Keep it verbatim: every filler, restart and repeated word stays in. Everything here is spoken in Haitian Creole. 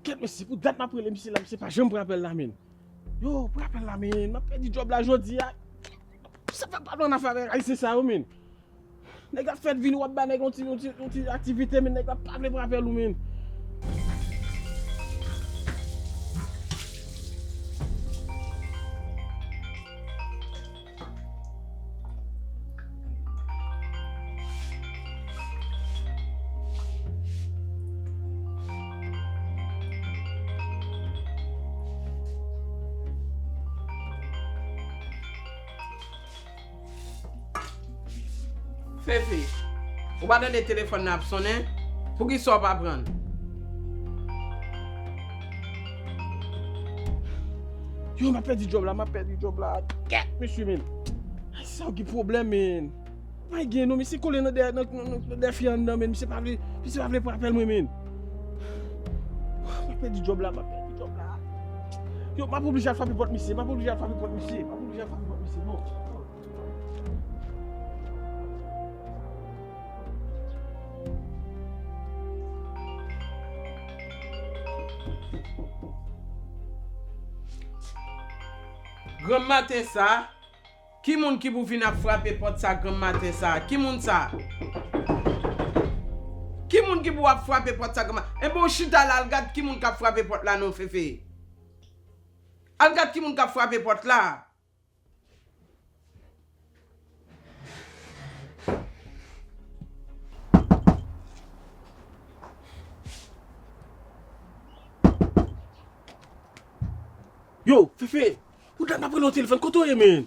Kèt mesye, pou dat m ap rele misye la, misye pa janm pran apèl la, men. Yo, pran apèl la, men. M ap pèdi djòb la jodi a. Sa fè pa nan afè avèk ayisyen sa yo, men. Nèg la fèt vini, w ap ba nèg yon ti, yon ti, yon ti aktivite, men nèg la pa vle pran apèl ou, men. Fefe, ou pa tande telefòn nan ap sonnen? Poukisa w pa pran l? Yo, m ap pèdi djòb la, m ap pèdi djòb la. Kèt, mesye, men. Ay, sa w gen pwoblèm, men. Pa gen non, misye kole nan dèyè, nan, nan, nan, nan dèyè fi anndan, men. Misye pa vle, misye pa vle pran apèl mwen, men. M ap pèdi djòb la, m ap pèdi djòb la. Yo, m ap oblije al frape pòt misye, m ap oblije al frape pòt misye, m ap oblije al frape pòt misye, non. Granmmaten sa, ki moun ki pou vin ap frape pòt sa granmmaten sa? Ki moun sa? Ki moun ki pou ap frape pòt sa granmmaten? Enben, w chita la, al gad ki moun k ap frape pòt la non, Fefe. Al gad ki moun k ap frape pòt la. Yo, Fefe, ou dat m ap rele w telefòn, kote w ye, men?